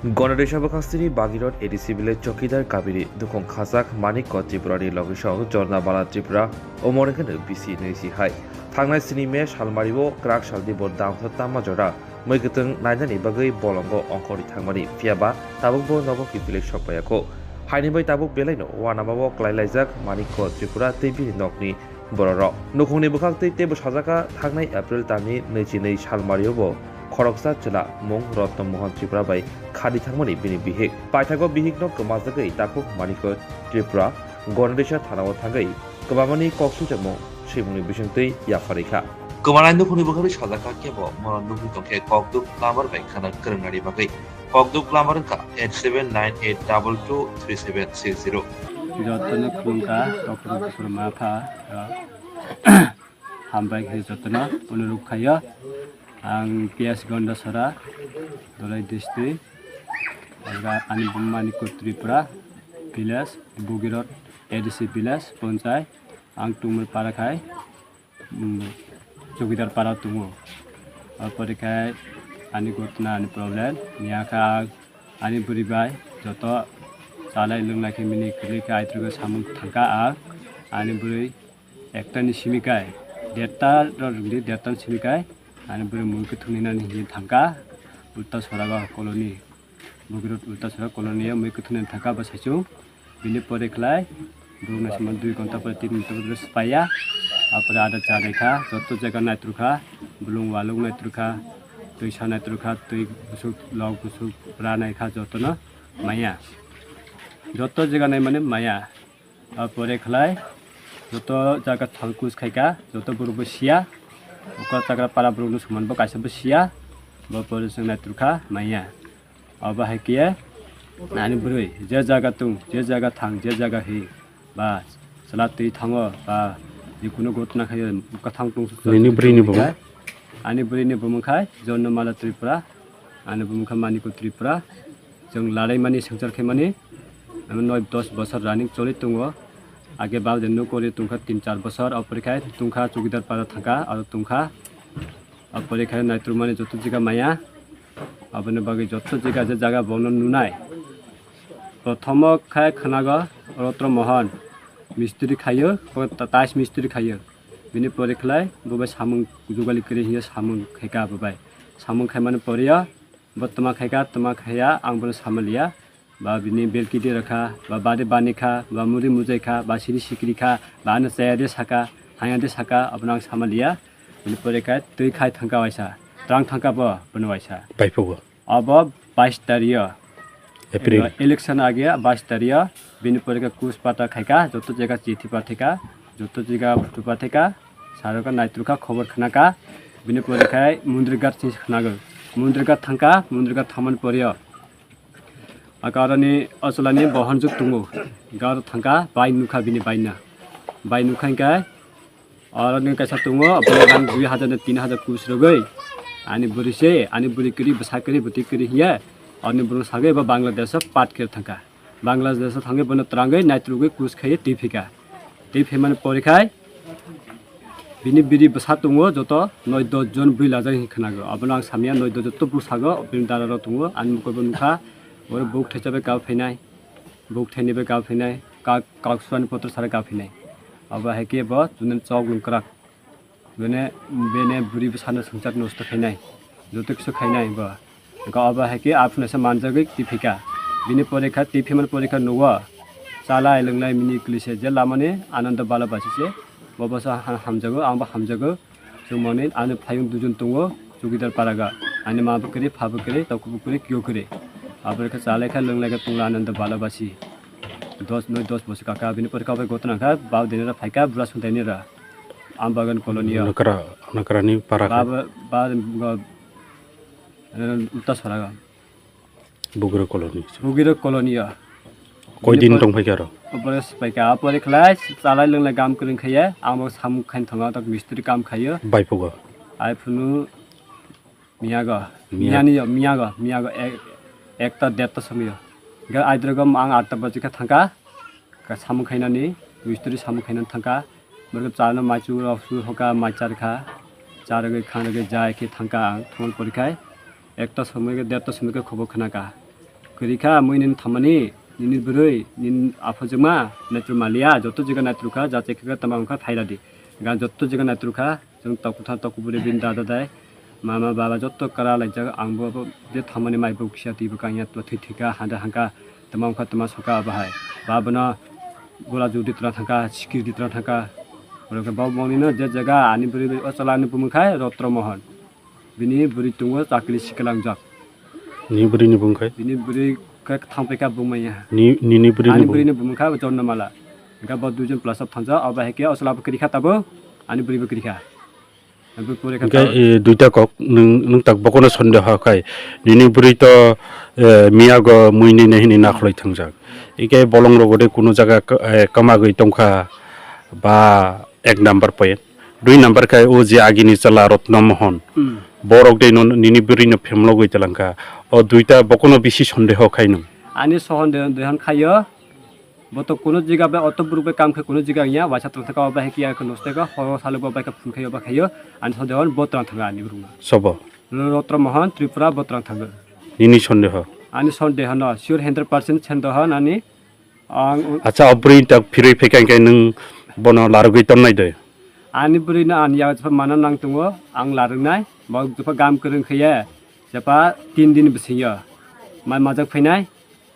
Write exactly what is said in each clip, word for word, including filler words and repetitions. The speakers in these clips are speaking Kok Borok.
Ganadisa bwkhak sini Bagirot A D C village chowkidar kabiri dukhung khajak Manikko Tripurani logisong Jornabala Tripura omorengkhe bisi nwi si hai. Thangnai sini May salmario kwrak salni bo damsa tama jora mwi kwtwng nainani bagwi bolongo ongkhorwi thangmani, phiyaba tabukbo nogo kiphilwi sokphaiyakho. Haini bai tabuk belaino uanamao klailaijak Manikko Tripura tei bini nokni bororok. Nukhungni bwkhak tei teibo sajaka thangnai April talni nwichi nwi salmario bo khoroksa chwla mung Rotno Mohan Tripura bai khadi thangmani bini bihik. Paithago bihikno kwmajagwi takhuk Manikko Tripura Ganadisa thanao thangwi kwbamani kok swijamo swimungni bisingtwi yapharwi kha. Kwmanai nukhungni bwkhakni sajak kha kebo mono nugwi tongkhe kokduk plumber bai khana kwrwngnani bagwi. Kokduk plumber wngkha eight seven nine eight double two three seven six zero. Jotono khulumkha, Doctor Bukur Mapha, hambai khe jotono onuruk khayo. Ang P S Gondasora, Dholai district, ani bumani Tripura village, Bugirot A D C village, ponchai, ang tungmani para khai, um, chowkidar para tongo. Apore khai ani gotna ani problem, niya kha ani bwrwi bai joto chalai lwnglai khe mini kwlwi khe aitrwgo samung thangkha ang, ani bwrwi ekta ni simi kai, derta rok rwngdi, derta ni simi kai, ani bwrwi mui kwthwng ninani hinwi thangkha, ulta sora o koloni, Bugirot ulta sora koloni o mui kwthwng ninani thangkha bo saichung. Bini pore khlai, borok naisingma dui ghonta pore, tin ghonta pore spaiya. Apore ada cha naikha, joto jaga naitrukha, bulung walung naitrukha, twisa naitrukha, twi busuk, lok busuk, ra naikha, jotono maya. Joto jaga naimani maya. Apore khlai, joto jaga thal kus khaikha, joto borokbo siya. Okra chakra para borokno somanbo kaisabo siya. Bo pore chwng naitrukha maya. Abo hai khe ani bwrwi je jaga tung, je jaga thang, je jaga hi, ba chwla twi thango, ba jikunu gotna khayo, kwthang tong. Nini bwrwini bo? Ani bwrwini bumung khai Jonnomala Tripura, ani bumung khai Manikko Tripura. Chwng laraimani swngchar khaimani, ano noi dos bosor running choli tongo. Age ba de nuk kori tongkha tin char bosor, apore khai tongkha chowkidar para thangkha, aro tongkha. Apore khai naitrumani joto jaga maya. Aboni bagwi joto jaga je jaga bono nunai. Prothomo khai khwnago Rotno Mohan mistri khayo, bo ta-, tais mistri khayo. Bini pore khlai bo bai samung jugali kwrwi hiya samung khaika bo bai. Samung khaimani poreyo bo tma khaika, tma khaiya, ang bono samaliya. Ba bini belkiti rwkha, ba bade bani kha, ba muri mujai kha, ba siri sikri kha, ba ano chaya de saka, haya de saka, abono ang samaliya. Bini pore khe twi khai thangka waisa, twrang thangka bo, bono waisa. Baipugo. Abo bais tario. April. Election age bais tario. Bini pore khe kus pata khaika, joto jaga chithi pathika, joto jaga photo pathika, saroka naitrukha, khobor khnaka. Bini pore khe Mundirghat sing khnago. Mundirghat thangka, Mundirghat thaman porio. Aka aroni osolani bohonjuk tongo. Garo thangka, bai nukha bini baina. Bai nukha hingkhe, aroni kaisa tongo, bini rang dui hajar na tin hajar kus rogoi. Ani bwrwi se, ani bwrwi kwrwi, bwsa kwrwi, bwtwi kwrwi hiya. Aroni bwrwi sagoi bo Bangladesh o pat khe thangka. Bangladesh o thangwi bono twrangwi naitrugwi kus khaiwi twi phika. Twi phaimani porikhai, bini biri bwsa tongo joto noi dos jon bwrwi lajak hinwi khwnago. Abono ang samya noi dos joto bwsago bini dara rok tongo. Ani mokol bo nukha, oro buk thaisa bai kau phainai, buk thaini bai kau phainai, kak, kak suani potro sara kau phainai. Abo hai khe bo chwngno chok lwng kwrak. Bene, bene bwrwi bwsano swngchar nosto khainai, joto kisu khainai bo. Hwnkhe abo hai khe aphuru naisa manjagwi twi phika. Bini porikha, twi phimani porikha nugo. Chalai lwnglai mini kwlwi se je lamani Anando Bala basi se. Bo bwsa ha-, hamjago, angbo hamjago. Chwng mani ani phaiyung duijon tongo, chowkidar paraga. Ani ma bo kwrwi, pha bo kwrwi, tokhu bo kwrwi, kyo kwrwi. Abo khe chalai kha, lwnglai kha tongla Anando Bala basi. Dos, noi dos bosor kaka, bini porikha bai gotna kha, bab denera phaikha, bura sung denera. Ambagan colony o. Nakra, nakrani para kha. Ba, ba, ba, eh, Uttasora. Bugiro colony. Bugiro colony o. Koi din tong phaikha aro? Opore se phaikha, opore khlai chalai lwnglai kam kwrwng khaiya, amo samung khain thonga tak mistri kam khaiyo. Baipugo. Ai phunu miyago, Miya- miyani yo, miyago, miyago ek, ekta derta somoyo. Ga aidrogo ang atta baji kha thangka. Ka samung khainani, mistri samung khainani thangka. Borok chano maichu rok su hoka mai char kha. Charwgwi khanwgwi jai khe thangka ang thumul porikhai. Ekta somoi khe derta somoi khe khobor khna kha. Kwrwi kha, mui nini thamani, nini bwrwi, nini aphajwkma, naitru maliya, joto jaga naitru kha, jachai kha, tama wngkha, phaila di. Ga joto jaga naitru kha, chwng tok kwthar tok kuburi bini dada dai. Mama baba joto kara laijak, ang bo, bo je thamani mai bo kisa twi bo kanya to thwi thwi kha, handa hangka, tama wngkha, tama soka bahai. Ba bono gola judi tra thangka, sikir di tra thangka. Oro khe bo moni no je jaga ani bwrwi o chala ani bumung khai Rotro Mohon. Bini bwrwi tongo chakli siklangjak. Ni bwrwi ni bumung khai? Bini bwrwi khe thangpai kha bumaya. Ni, nini bwrwi ni Ani bumung? Bwrwi ni bumung kha Jornamala. Hingke bo duijon plus of thangja, abo hai khe o chwla bo kwrwi kha tabo, ani bwrwi bo kwrwi kha. Abo pore kha Hingke, tabo. Eh, duita kok nwng, nwng tak bokono sondeho khai. Nini bwrwi to, eh, miyago mui nini hini nakholoi thangjak. Hingke bolong rogo de kuno jaga ka-, eh, kamagwi tongkha ba ek number point. Dui number khai o je agini chwla Rotno Mohon. Hmm. Borok de no nini bwrwi no phemlogwi twlangkha. O duita bokono bisi sondeho khai nwng. Ani sohon de, dehan khayo. Bo to kuno jiga bai oto buruk bai kam khe kuno jiga ya, waisa tong thaka bai khe ya khe noste ka, horo salo bai khe phun khayo ba khayo, ani sohon dehan bo tong thanga ani buruk no. Sobo? Rotro Mohon Tripura bo tong thanga. Nini sondeho? Ani sondeho no, sure hundred percent sondeho nani. Ang u- Acha, o bwrwi tak phirwi phekang khe nwng bono larugwi tonnai de? Ani bwrwi no ani yago jepha mana nang tongo, ang larwngnai, bo jepha gam kwrwng khe ye, jepha tin din bisingo. Mai majak phainai,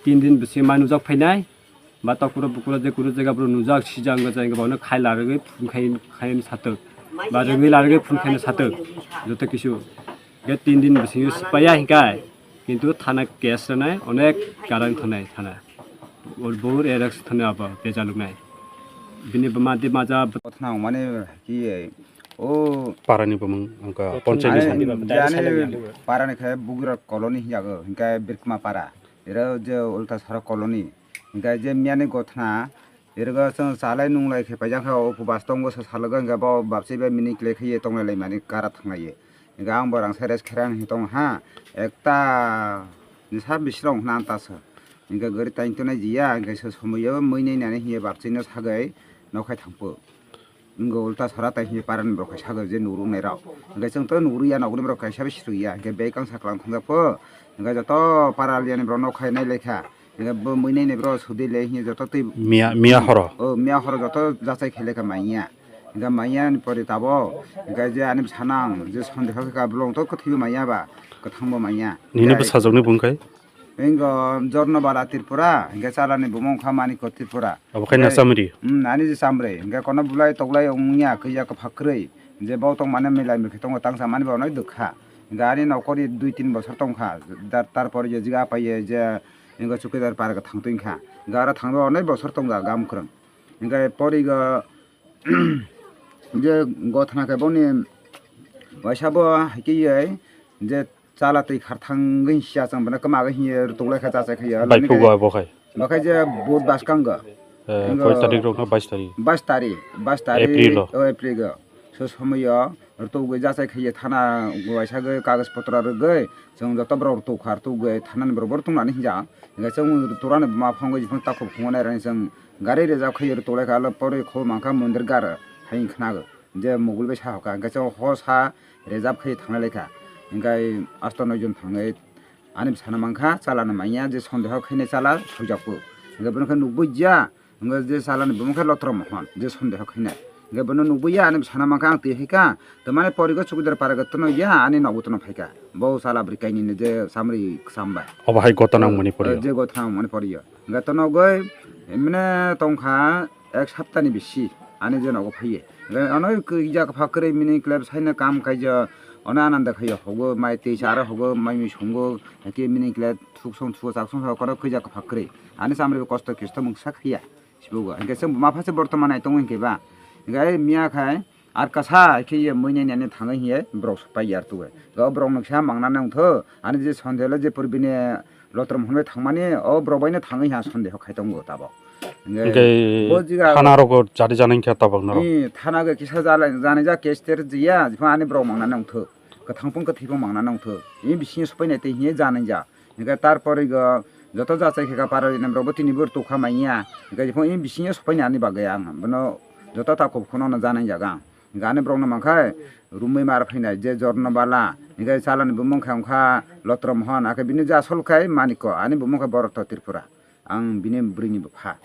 tin din bisingo mai nujak phainai, ba tokuro bukuro je kunu jaga bro nujak sijak wngkha jai wngkha bono khai larugwi phun khai khai satok, ba rwngwi larugwi phun khai satok, joto kisu. Ge tin din bisingo sipaya hinkai, kintu thana case rwnai onek karang thanai thana. Ur bur erek thana abo bejaluknai. Bini bama di maja. Thana mane ki o Parani bumung wngkha Ani ponchayni sandi. Jani parani khe Bugira colony hinjago, hinkai Birkma para. Ero je Ulta Sara colony. Hinkai je miyani gothna, Ero chwng chalai nunglai khe paijak khe o upo bus tongo se salogo hingke bo bapsai bai mini kle khe ye tonglai lai mani kara thanglai ye. Hingke ang bo rang sai rest kherang hi tong ha ekta ni sa bisrong hwnna ta sa. Hingke gari tain tongnai jiya hingke se somoio mui nai nani hiye bapsai no sagai nokhai thangpo. Wngkha ulta sora tai hiye parani borok kaisa je nurung nai rok. Hingke chwng to nugriya nogni borok kaisa bai sriya hingke bek ang saklang thangjak po. Hingke joto para aliyani borok nokhai nai lai kha. Hingke bo mui nai nai bro sudi le hiye joto twi Miya, miya horo. O miya horo joto jachai khe lekha manya. Hingke manya ni pore tabo hingke je ani bwsano ang je sondeho khe ka bolong to kwthwi bo manya ba kwthang bo manya. Nini Hingke bwsajwk ni bung khe? Hingke Jorno Bala Tripura hingke chala ni bumung kha Manikko Tripura. Abo khai na Hingke, chamri? Hmm, ani je chamri hingke kono bulai toklai wngya kwiya kwphak kwrwi je bo tong mane milai milkhe tongo tangsa mani bo nai dukha. Hingke ani nokori dui tin bosor tongkha. Dar-, tarpor je jiga apai ye je Hingke chukidar para khe thang twi kha. Hingke aro thangwi onai bosor tong jak ga mwkhwrwng. Hingke porigo je gothana khe boni waisa bo hai khe ye je chala twi khar thangwi siya chwng bono kwma hiye rwtwk lai kha cha cha khe ye. Bai phugo abo khai. Bo khai je bud bwskango. Eh, Hingke koi tarik rok no? Bais tarik. Bais tarik, bais tarik. April o. O April o. Se somoyo rwtugwi jachai khaiye thana waisa gwi kagoj potro rwgwi chwng joto borok rwtugkha, rwtugwi thanani borok bo rwtungnani hinjak. Hingke chwng rwtugrani buma phangwi jephang takhuk phungo nairani chwng gari reserve khaiye rwtuklaikha, alo porwi khobor mankha mondir gar hai wngkhna je mugul bai sahokha. Hingke chwng hosa reserve khaiye thanglailaikha. Hingke asto noi jon thangwi ani bwsano mankha chalano manya je sondeho khainai chala swijakgo. Hingke bono khe nukgwi ya. Hingke je chalani bumung khe Lotro Mohon, je sondeho khainai. Hingke bono nukgwi ya, ani bwsano mankha ang twi hai kha, tamani porigo chukidar para gottono ya, ani nogo tono phai kha. Bo chala bwrwi kainwini je chamri kwcham bai. Obo hai gotona wngmani poriyo? Je gotona wngmani poriyo. Hingke to nogwi, emne tongkha ek saptani bisi, ani je nogo phaiye. Hingke ono kija kwpha kwrwi mini klep saino kam kaija, ono ananda khaiyo, hogo mai twi charo hogo, mai mui songo, hake mini klep thuk song thuo chak song kono kija kwpha kwrwi. Ani chamri bo kosto kisto mungsa khaiya. Sibugo. Hingke chwng buma pha se bortoman nai tongo hingke ba. Hingke ai miya khai ar kasa khe ye mui nai nani thangwi hiye borok pai yar tuwe. Ga borok noksa mangna nang tho. Ani je sonde le je pur bini Lotrom hwnwi thangmani o borok bai no thangwi ha sonde ho khai tongo tabo. Hingke Hingke bo jiga thana rogo jari jani khe tabok naro. Ni thana ge kisa jala jani ja case ter jiya. Ani borok mangna nang tho. Kwthang pung kwthwi pung mangna nang tho. Ni bisingo sopai nai tei hiye jani ja. Hingke tarpore go joto jachai khe ka para rina borok bo tini bo rwtwk kha manya. Hingke jephang ini bisingo sopai nani bagwi ang bono joto takhuk phano no janai jaga ang. Hinkhe ani borokno mankhe rumwi mar phainai je Jorno Bala, hinkhe chalani bumung khe wngkha Lotro Mohon, akhe bini je asol khe Maniko, ani bumung khe Boroto Tripura. Ang bini bwrwini bupha.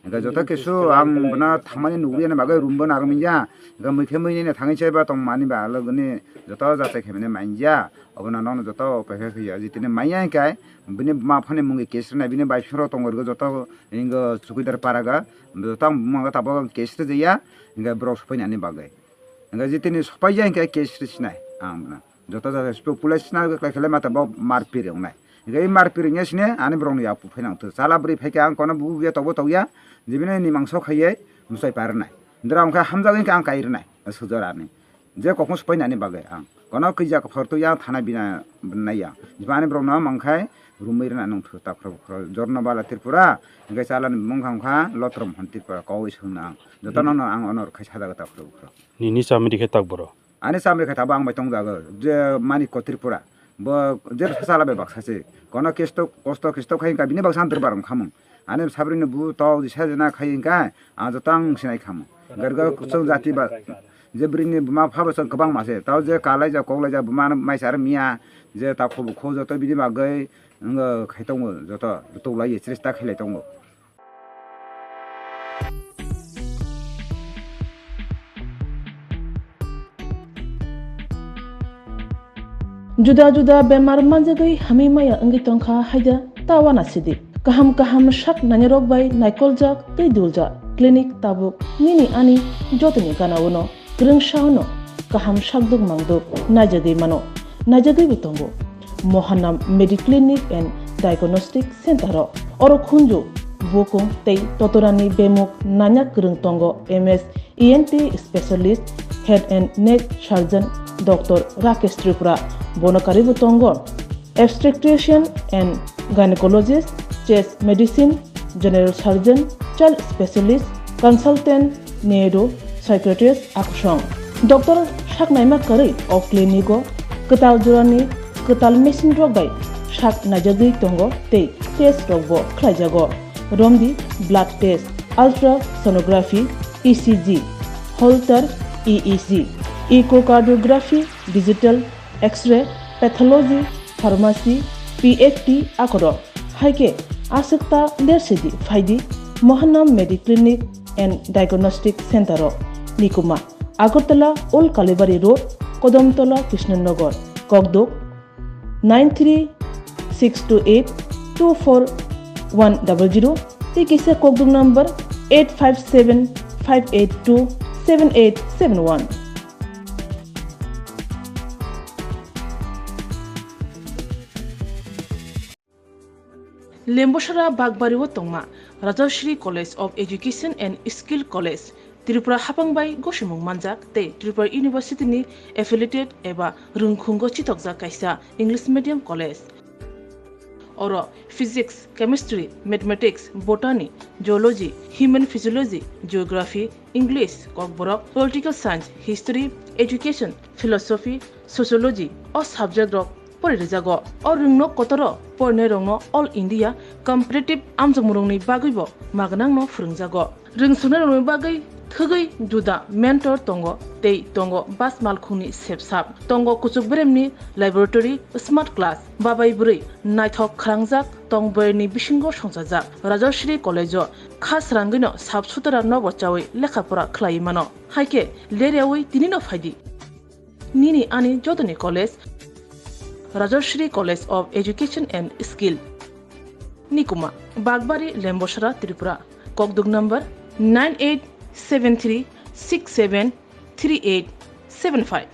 Hinkhe joto kisu ang bono thangmani nugwi ani bagwi rumbo narwkmanya. Hinkhe mui khe mui nini thangwi se ba tongmani ba logoni joto jachai khe mani manya. Obono nokno joto upai khe khiya. Jitini manya hinkhe bini buma phani mungwi case rwnai, bini bai phirok tongo rwgo joto hingo chukidar paraga. Joto ang buma tabok case rwjaya. Hinkhe borok sophainani bagwi. Hinkhe jitini sophaiya hinkhe case rwsinai ang bono. Joto jata spo police na khlai khlai mata bo marpiri wngnai. Hinkhe marpiri wngya sini ani borokni yak phai nang tho. Chala bwrwi phaikhe ang kono bubu ya tokbo tokya. Jibini ni mangso khaiye musai parnai. Ndra wngkha hamjak hinkhe ang kai rwnai. Sujor ani. Je kokno sopai nani bagwi ang. Kono kija kophor twi yang thana bina nai ya. Jiba ani borokno mangkhai rumwi rwna nung tho takhro bukhro. Jorno Bala Tripura. Hinkhe chalani mungkha wngkha Lotrom Hon Tripura. Kowai swngna ang. Joto nono ang onor khai sajago takhro bukhro. Nini chamri khe tak boro. Ani chamri khe tabo ang bai tongjago, je Manikko Tripura. Bo je sala bai baksa se. Kono kisto, kosto kisto khai ka bini baksa ang derbar wngkhamung. Ani sabri ni bu to disa jena khai ka ang joto ang sinai khamung. Garga kusung jati ba je brini buma pha bo kwbang ma se. Tao je kalai ja koklai ja buma mai sar miya je ta khobu kho joto bini bagwi wng khai tongo joto. Tolai ye chesta khailai tongo. Juda juda bemar manjagwi hamwi maya wngwi tongkha haida ta uanasidi. Kaham kaham sak nainarok bai naikoljak tei duljak clinic tabuk nini ani jotoni gana-o no. Kwrwngsa-o no kaham sakduk mangduk naijagwi mano, naijagwibo tongo. Mohanam Mediclinic and Diagnostic Center-o oro khunju, bukung tei totorani bemuk nanya kwrwng tongo M S E N T specialist, head and neck surgeon Doctor Rakesh Tripura, bono karwibo tongo. Obstetrician and gynecologist, chest medicine, general surgeon, child specialist, consultant, neuro, psychiatrist, akusong. Doctor saknaima kwrwi o clinic-o kwtal jorani kwtal machine rok bai sak naijagwi tongo tei test rokbo khlaijago. Romdi blood test, ultrasonography, E C G, Holter E E G, echocardiography, digital X-ray, pathology, pharmacy, P H D akorok. Hai khe aswk ta lersidi phaidi Mohanam Mediclinic and Diagnostic Center-o. Nikuma, Agartala Old Kalibari Road, Kodomtola Krishnanagar, Kokduk, nine three six two eight two four one double zero, tei kisa Kokduk number eight five seven five eight two seven eight seven one. Lembosara Bakbari-o tongma Rajashri College of Education and Skill College, Tripura hapang bai gosimung manjak tei Tripura University ni affiliated eba rwngkhungo chitokjak kaisa English medium college. Oro Physics, Chemistry, Mathematics, Botany, Zoology, Human Physiology, Geography, English, Kokborok, Political Science, History, Education, Philosophy, Sociology o subject rok pori rijago. O rwngno kotoro porinai rokno All India Competitive amjokmung rokni bagwibo magnangno phwrwngjago. Rwngsoknai rokni bagwi thwgwi juda mentor tongo tei tongo bas malkhungni sepsap. Tongo kuchuk beremni laboratory, smart class, babai bwrwi naithok khwrangjak tong boyarni bisingo songchajak. Rajashri College-o kha srangwino sap sutara nobo chawi lekha pora khlaiwi mano. Hai khe leryawi tinino phaidi. Nini ani jotoni college, Rajashri College of Education and Skill. Nikuma, Bakbari, Lembosara, Tripura. Kokduk number nine eight seven three six seven three eight seven five.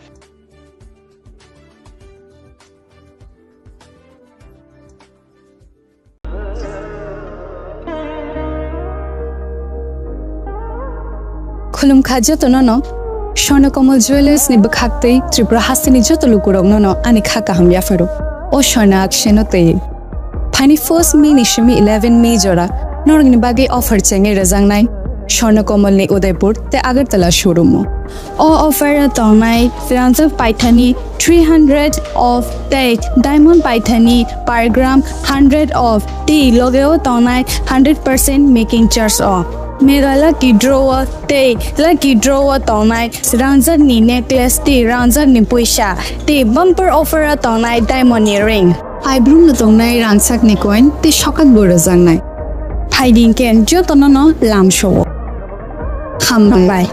Khulumkha jotono no, Swarnakomal Jewellers ni bwkhak tei Tripura hasteni joto lukurokno no ani kha kaham yapharo. O Swarna Akshay no tei. Phaini first May ni simi eleven May jora norokni bagwi offer chengwi rwjaknai Swarnakomal ni Udaipur tei Agartala showroom o. O offer o tongnai Ranjak Paithani three hundred of tei Diamond Paithani per gram hundred of tei loge o tongnai hundred percent making charge o. Mega Lucky Draw o tei Lucky Draw o tongnai rangchakni necklace tei rangchakni puisa tei bumper offer o tongnai diamond ni ring. Aibrum no tongnai rangchakni coin tei sokat bo rwjaknai. Phaidi khe jotono no lamsao. Hambai.